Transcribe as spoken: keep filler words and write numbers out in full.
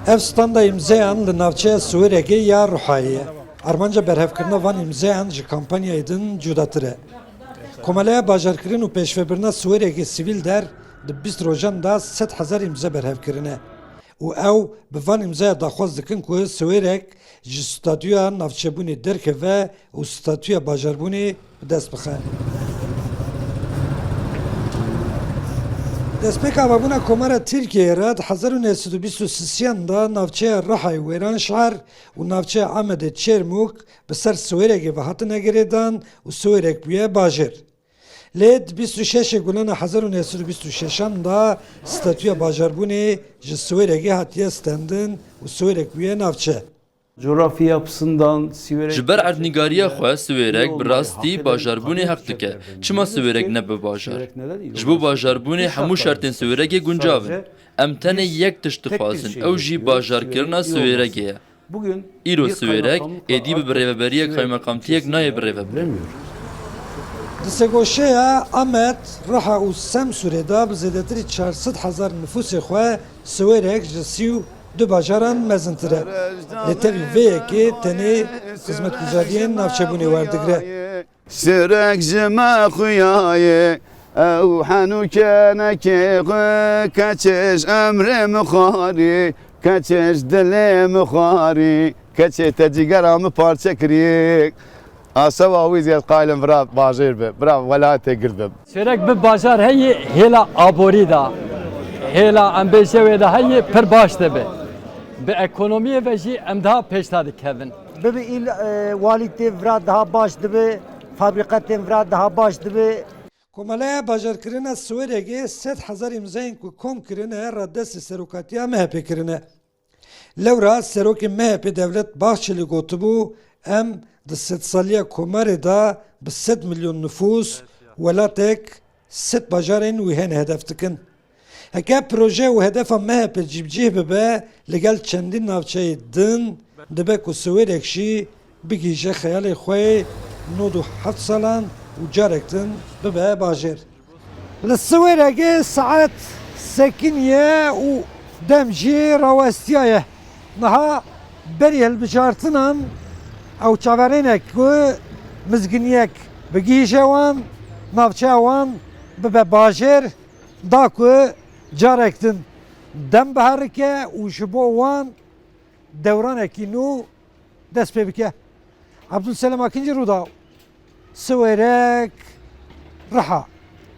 Ev standa îmzeyan li navçeya Siwêregê ya Ruhayê ye. Armanca berhevkirina van îmzeyan ji kampanyayê din cudatir e. Komeleya Bajarkirin û Pêşvebirina Siwêregê Sivîl Der di bîst rojan de sed hezar îmze berhev kirine û ew bi van îmzeya daxwaz dikin ku Siwêreg ji statûya navçebûnê derkeve û statûya bajarbûnê bi dest bixe. Destpêka avabûna Komara Tirkiyeyê re di hezar û neh sed û bîst û sisiyan de navçeya Rihayê Wêranşehir û navçeya Amedê Çêrmûk bi ser Siwêregê ve hatine girêdan û Siwêrek bûye bajêr. Lê di bîst û şeşê Gulana hezar û neh sed û bîst û şeşan de statûya bajarbûnê ji Siwêregê hatiye stendin û Siwêrek bûye navçe. Coğrafya yapısından Siverek Ji ber erdnîgariya xwe Siwêrek bi rastî bajarbûnê heq dike. Çima Siwêrek nebe bajar? Ji bo bajarbûnê hemû şertên Siwêrekê guncav in. Em tenê yek tişt dixwazin, ew jî bajarkirina Siwêrekê ye. Îro Siwêrek êdî bi birêveberiyê kaymeqamtiyek nayê birêvebirin. Di sêgoşeya Amed, Riha û Semsûrê de bi zêdetirî çar sed hezar nifûsê xwe Siwêrek ji sî û du bajaran mezintir e. Lê tevî vê yekê tenê xizmetgujariyên navçebûnê werdigire. Sirek ji me xuyaye, ew henû kenekê xwe, keçê ji emrê min xwarî, keçê ji dilê min xwarî, keçê te cîgera min parçe kirî. Asewa wî zî ez qayil im vira bajêr be, vira welatê gird be. Sêrek bi bajar heye hêla aborî de, hêla em bêje wê de heye pir baş dibe. Bi ekonomiyê ve jî em daha pêş de dikevin. Bibi îl, e, walî tê vira daha baş dibe, fabrîqe tên vira daha baş dibe. Komeleya Bajarkirina Siwêregê sed hezar îmzayên ku kom kirine radestê serokatiya M H P kirine. Lewra serokê M H P Devlet Bahçeli gotibû, em di sedsaliya komarê de bi sed milyon nifûs welatek sed bajarên wî hene hedef dikin. Heke proje û hedefa M H P cîbicîh bibe, li gel çendî navçeyê din dibe ku Siwêrek jî bigihîje xeyalê xwe yê nod û heft salan û carek din bibe bajêr. Li Siwêregê saet sekinî ye û dem jî rawestiyaye. Niha berî hilbijartinan ew çaverêne ku mizginiyek bigihîje wan, navçeya wan bibe bajêr, da ku carek din dem biherike û ji bo wan dewranekî nû dest pê bike. Abdulselam Akinci, Rûdaw, Siwêrek, Riha.